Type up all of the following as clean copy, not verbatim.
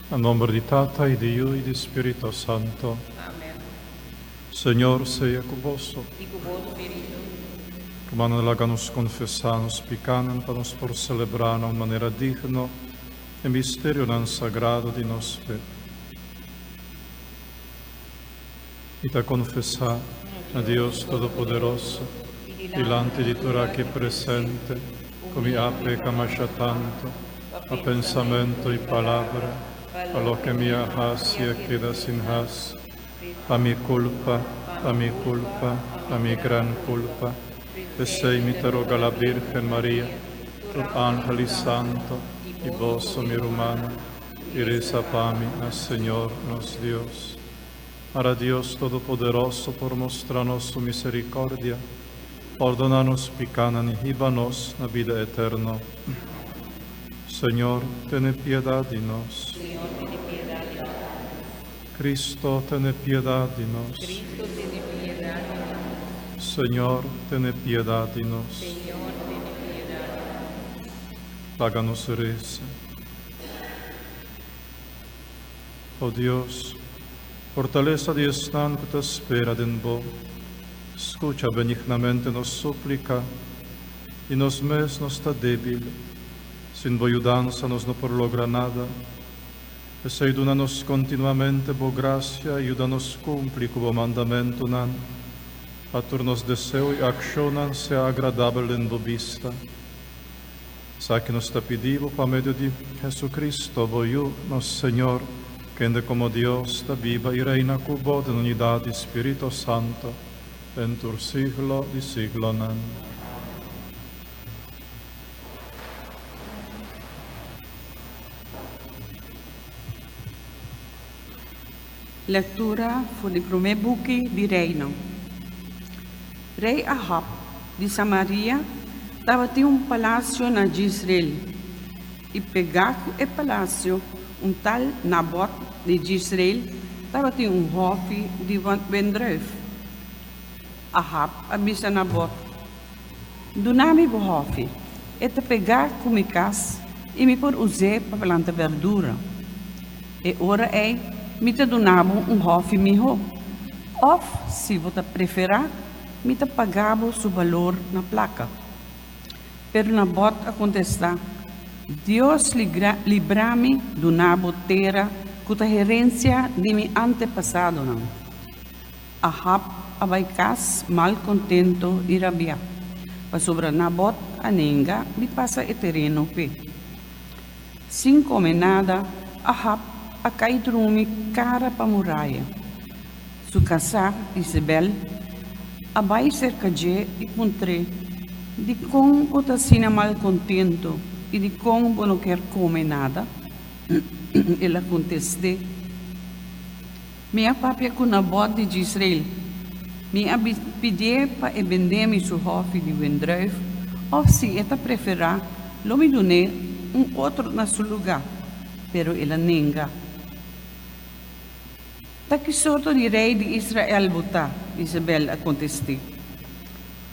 Na nomber di Tata y di Yu y di Spirito Santo. Amen. Señor sea cu boso. Y cu bo spirito. Rumannan, laga nos confesa nos picanan pa nos por celebra na un manera digno e misterionan sagrado di nos fe. Mi ta confesa na Dios Todopoderoso, dilanti di tur aki presente, cu mi a peca masha tanto, pa pensamento y palabra, pa loke mi a haci a keda sin haci, pa mi culpa, pa mi culpa, pa mi gran culpa. P'esey mi ta roga la Virgen Maria, tur angel y santo, y boso, mi rumannan, y reza pa mi na Señor nos Dios. Para Dios Todopoderoso por mustra nos su misericordia, pordona nos picanan y hiba nos na bida eterno. Señor, tene piedad di nos. Señor, tene piedad di nos. Cristo, tene piedad di nos. Cristo, tene piedad di nos. Señor, tene piedad di nos. Señor, tene piedad di nos. Laga nos reza. O Dios, fortalesa di esnan ku ta spera den Bo, skucha benignamente nos súplika, i nos mes nos ta débil, sin Bo yudansa nos no por logra nada. P'esei duna nos kontinuamente Bo grasia i yuda nos kumpli ku Bo mandamentunan, pa tur nos deseo i akshonnan sea agradabel den Bo bista. Esaki nos ta pidi Bo pa medio di Jesucristo, Bo Yu, nos Señor, kende como Dios ta biba y reina cu Bo den unidad di Spirito Santo, den tur siglo di siglonan. Lectura for di promé buki di Reinan. Rei Ahab di Samaria tabatin un palacio na Jizreel, i pegá ku e palacio un tal Nabot di Jizreel tabatin un hòfi di wendrùif. Ahab a bisa Nabot, Duna mi bo hòfi, e ta pegá ku mi kas i mi por us'é pa planta bèrdura. E ora ei mi ta duna bo un hòfi mihó. Òf, si bo ta preferá, mi ta paga bo su balor na plaka. Pero Nabot a kontestá, Dios libra mi duna bo tera ku ta herensia di mi antepasadonan. Ahab a bai kas mal kontento i rabiá, pasobra Nabot a nenga di pasa e tereno p'e. Sin kome nada, Ahab a kai drumi kara pa muraya. Su kasá, Isabel, a bai serka dje i puntr'é, Dikon bo ta asina malkontento i dikon bo no kier kome nada? El a kontest'é, Mi a papia ku Nabot di Jisreel. Mi a pidié pa e bendé mi su hòfi di wendrùif, òf si e ta preferá, lo mi dun'é un otro na su lugá, pero el a nenga. Ta ki sorto di rei di Israel bo ta? Isabel a kontest'é.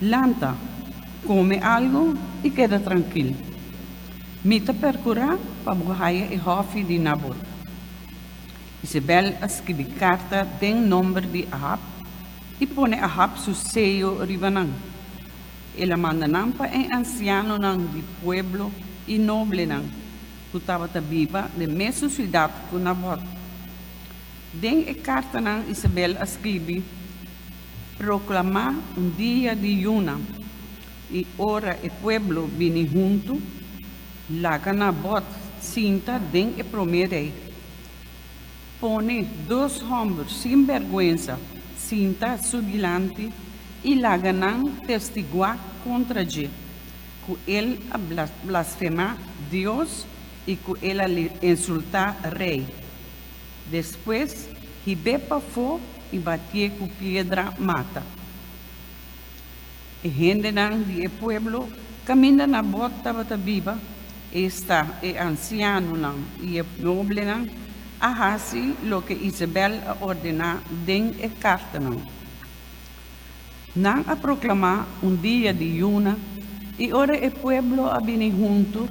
Lanta, kome algu i keda trankil. Mi ta perkurá pa bo haya e hòfi di Nabot. Isabel a skibi karta den nomber di Ahab i pone Ahab su seyo riba nan. El a manda nan pa e ansianonan di pueblo i noblenan ku tabata biba den mesun siudat ku Nabot. Den e kartanan Isabel a skibi, Proklamá un dia di yuna, i ora e pueblo bini huntu, Laga Nabot sinta den e promé rei. Pone dos hòmber sin bèrgwensa sinta su dilanti i laga nan testiguá kontra dje ku el a blasfemá Dios i ku el a insultá rei. Despues hib'é pafó i batié ku piedra mata. E hendenan di e pueblo kaminda Nabot tabata biba, esta e ansianonan i e noblenan, a hasi loke Isabel a ordená den e kartanan. Nan a proklamá un dia di yuna, i ora e pueblo a bini huntu,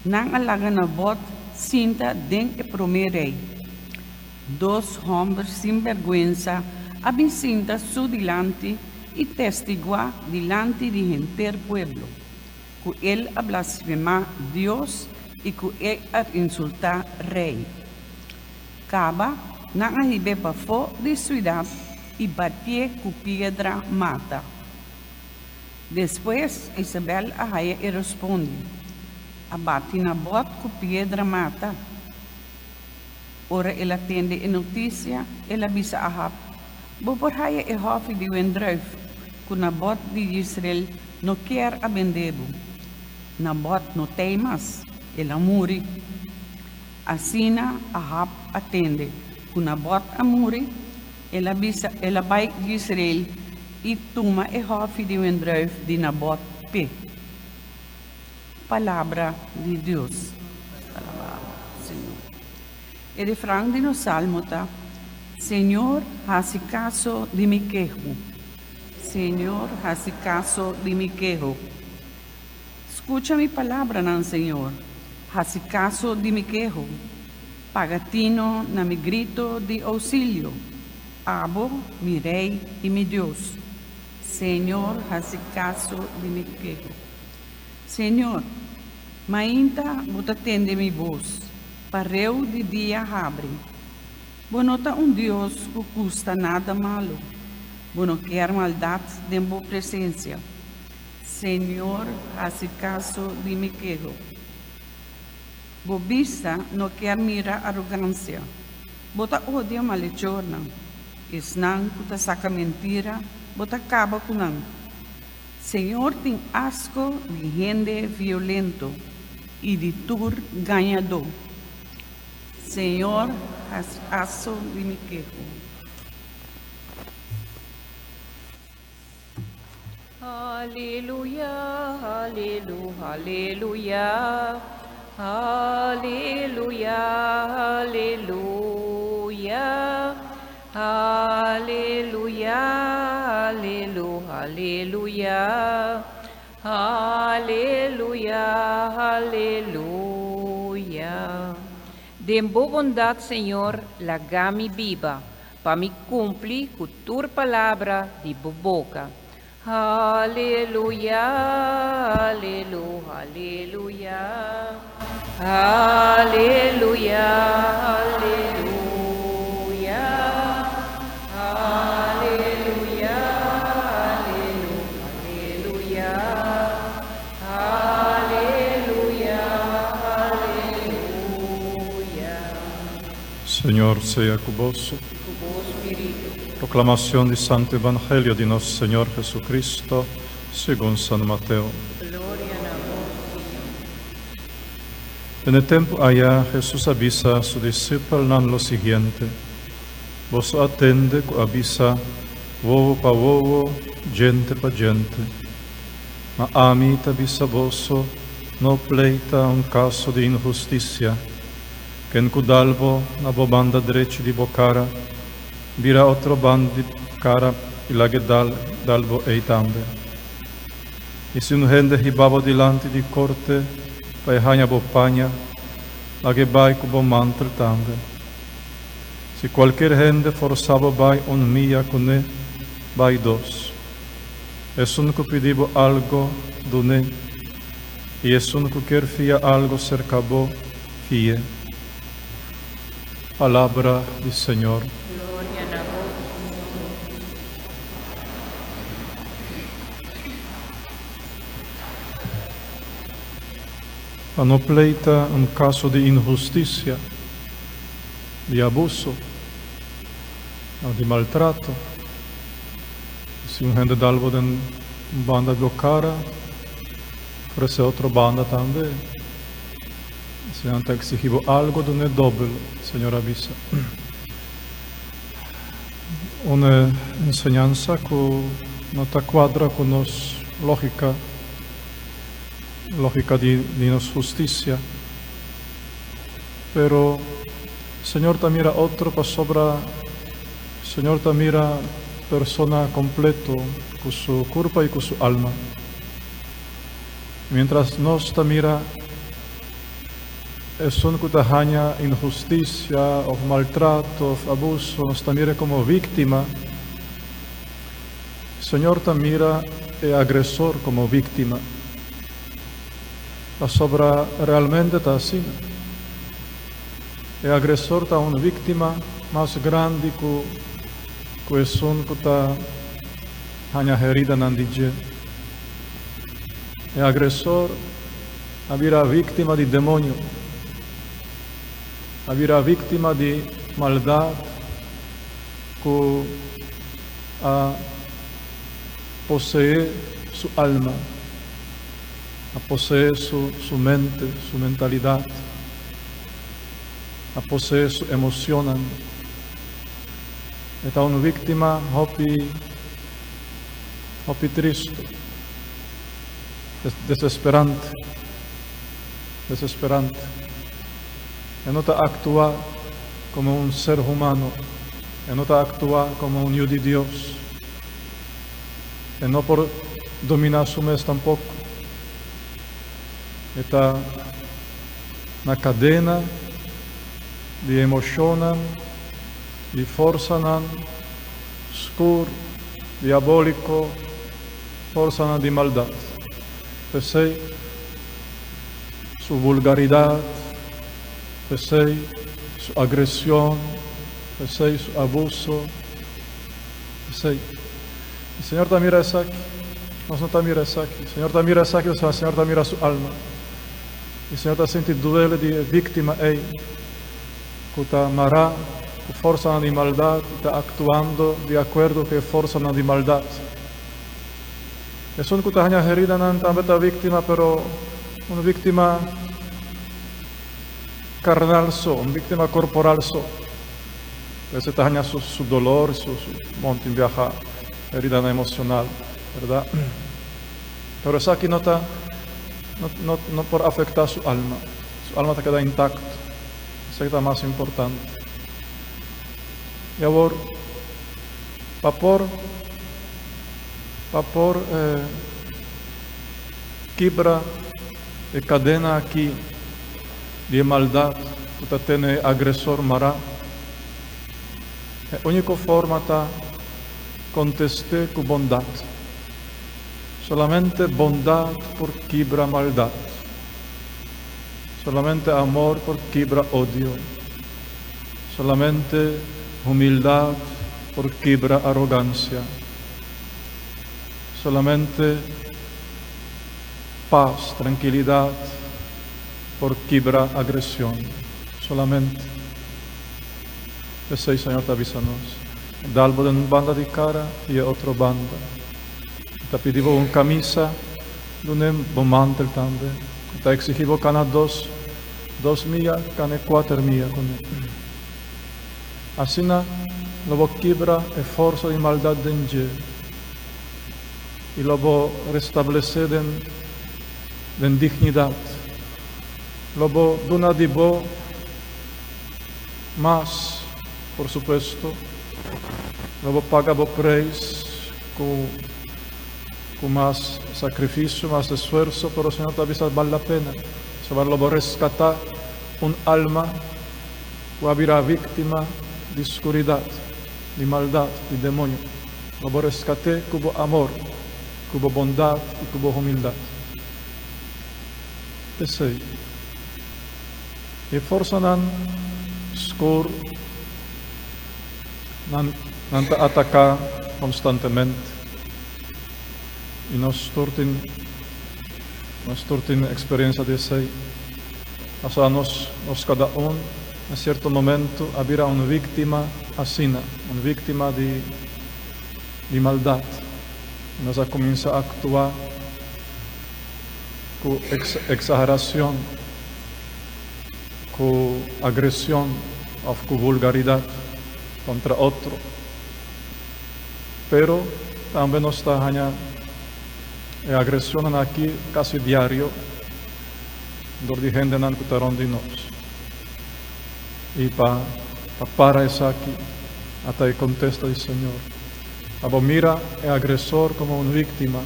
nan a laga Nabot. sinta den e promé rei. Dos hòmber sinbèrgwensa a bin sinta su dilanti i testiguá dilanti di henter pueblo, ku el a blasfemá Dios i ku e a insultá rei. Kaba, nan a hib'é pafó di siudat i batié ku piedra mata. Despues Isabel a haya e respondi, A bati Nabot ku piedra mata. Ora el a tende e notisia, el a bisa Ahab, Bo por haya e hòfi di wendrùif ku Nabot di Yisreel no kier a bende bo. Nabot no tei mas, el a muri. Asina Ahab a tende ku Nabot a muri, el a bisa, el a bai Yisreel i tuma e hòfi di wendrùif di Nabot p'e. Palabra di Dios. Alabá Señor. E refran di nos salmo ta, Señor, hasi kaso di mi keho. Señor, hasi kaso di mi keho. Skucha mi palabranan, Señor, hasi kaso di mi keho. Paga tino na mi grito di ousilio, Abo, mi Rei i mi Dios. Señor, hasi kaso di mi keho. Señor, mainta Bo ta tende mi bos, pareu di dia habri. Bo no ta un Dios ku gusta nada malu, Bo no kier maldat den Bo presensia. Señor, hasi kaso di mi keho. Bo bista no kier mira arogansia. Bo ta odia malechornan. Esnan ku ta saka mentira, Bo ta kaba ku nan. Señor tin asko di hende violento i di tur gañadó. Señor, hasi aso di mi keho. Aleluya, alelu, aleluya, aleluya, aleluya, aleluya, alelu, aleluya, aleluya, aleluya. Den bo bondat, Señor, laga mi biba, Pa mi cumpli cu tur palabra di bo boca. Aleluya, alelu, aleluya, aleluya, aleluya, aleluya, alelu, aleluya, aleluya, aleluya. Señor sea cu boso. Y cu bo spiritu. Proclamacion di Santo Evangelio di nos Señor Jesucristo segun San Mateo. Gloria na bo, Señor. Den e tempu aya Jesus a bisa su disipelnan lo siguiente, Boso a tende cu a bisa, Wowo pa wowo, djente pa djente. Ma ami ta bisa boso, no pleita un caso di inhusticia. Ken ku dal bo na bo banda drechi di bo kara, bira otro banda di kara i lag'e dal dal bo ei tambe. I si un hende hiba bo dilanti di korte pa e haña bo paña, lag'e bai ku bo mantel tambe. Si kualker hende forsa bo bai un mia kuné, bai dos. Esun ku pidi bo algo, dun'é, i esun ku kier fia algo serka bo, Fie. Palabra di Señor. Gloria na bo, Señor. Pa no pleita un caso di inhusticia, di abuso, of di maltrato. Si un hende dal bo den un banda di bo cara, ofrece otro banda tambe. Si nan ta exigi bo algo, dun'e dobel, Señor a bisa. Un enseñansa cu no ta cuadra cu nos logica, logica di nos husticia. Pero Señor ta mira otro pasobra Señor ta mira persona completo cu su curpa y cu su alma. Mientras nos ta mira. Esun ku ta haña inhustisia òf maltrato òf abuso, nos ta mira komo víktima. Señor ta mira e agresor komo víktima. Pasobra realmente ta asina. E agresor ta un víktima mas grandi ku ku esun ku ta haña heridanan di dje. E agresor a bira víktima di demoño, a bira víktima di maldat ku a poseé su alma, a poseé su su mente, su mentalidat, a poseé su emocionnan. E ta un víktima hopi hopi tristu, desesperante, desesperante. E no ta aktua komo un ser humano, e no ta aktua komo un yu di Dios. E no por dominá su mes tampoko. E ta na kadena di emoshonnan, di forsanan skur, diabóliko, forsanan di maldat. P'esei su vulgaridat, p'esei su agresion, p'esei su abuso, p'esei. E Señor ta mira esaki, nos no ta mira esaki. Señor ta mira esaki, pasobra Señor ta mira su alma. E Señor ta sinti duele di e víktima ei ku ta mará ku forsanan di maldat i ta aktuando di akuerdo ku e forsanan di maldat. Esun ku ta haña heridanan tambe ta víktima, pero un víktima karnal so, un víktima korporal so. Esei ta haña su su dolor, su su monti biaha heridanan emocional, berdad? Pero esaki no ta no no no por afecta su alma. Su alma ta keda intacto. Esaki ta mas importante. I awor, pa por pa por kibra e kadena aki di e maldat ku ta tene e agresor mará, e úniko forma ta kontest'é ku bondat. Solamente bondat por kibra maldat. Solamente amor por kibra odio. Solamente humildat por kibra arogansia. Solamente pas, trankilidat por kibra agresion. Solamente. P'esei Señor ta bisa nos, Dal bo den un banda di kara i e otro banda. E ta pidi bo un kamisa, dun'é bo mantel tambe. E ta eksigí bo kana dos dos mia, kana e kuater mia kuné. Asina lo bo kibra e forsa di maldat den dje i lo bo restablesé den den dignidat. Lo bo duna di bo mas, por supuesto, lo bo paga bo preis ku ku mas sakrifisio, mas esfuerso, pero Señor ta bisa bal la pena. Pasobra lo bo reskatá un alma ku a bira víktima di skuridat, di maldat, di demoño. Lo bo reskat'é ku bo amor, ku bo bondat i ku bo humildat. P'esei, e forsanan skur nan nan ta ataká konstantemente i nos tur tin nos tur tin eksperensia di esei. Pasobra nos nos kada un na sierto momento a bira un víktima asina, un víktima di di maldat. Nos a kuminsá aktua ku eksagerashon, ku agreshon òf ku vulgaridat kontra otro. Pero tambe nos ta haña e agreshonnan aki kasi diario dor di hendenan ku ta rònt di nos. I pa pa para esaki a ta e kontesta di Señor. Abo mira e agresor komo un víktima.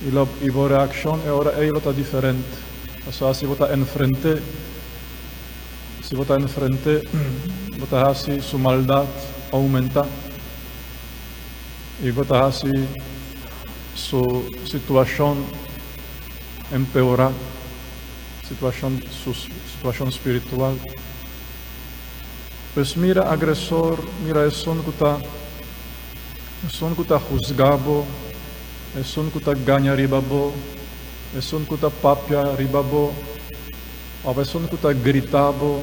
I lo i bo reakshon e ora ei lo ta diferente. Pasobra si bo ta enfrent'é. Si bo ta enfrent'é, bo ta hasi su maldat oumentá i bo ta hasi su situashon empeorá, situashon, su situashon spiritual. Pues mira agresor, mira esun ku ta, esun ku ta husgá bo, esun ku ta gaña riba bo, esun ku ta papia riba bo, òf esun ku ta grita bo,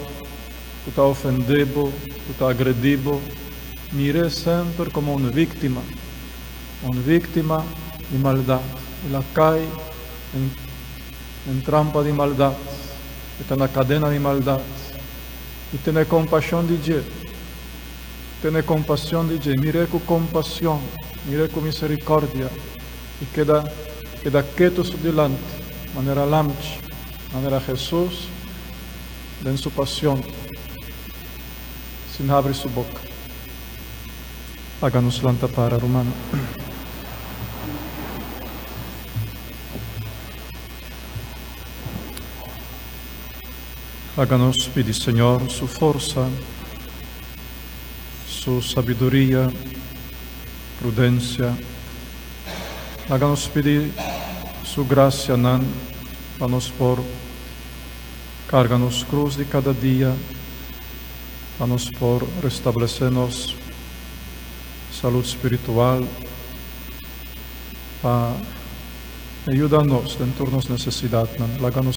ku ta ofendé bo, ku ta agredí bo, mir'é semper komo un víktima, un víktima di maldat. El a kai den den trampa di maldat, e ta na kadena di maldat. I tene kompashon di dje, tene kompashon di dje, mir'é ku kompashon, mir'é ku miserikòrdia, i keda keda ketu su dilanti, manera lamchi. Manera Hesus den su pasion sin habri su boka. Laga nos lanta para, ruman. Laga nos pidi Señor su forsa, su sabiduria, prudencia. Laga nos pidi su gracianan pa nos por carga nos cruz di cada dia, pa nos por restablece nos salud spiritual, pa e yuda nos den tur nos necesidadnan. Laga nos.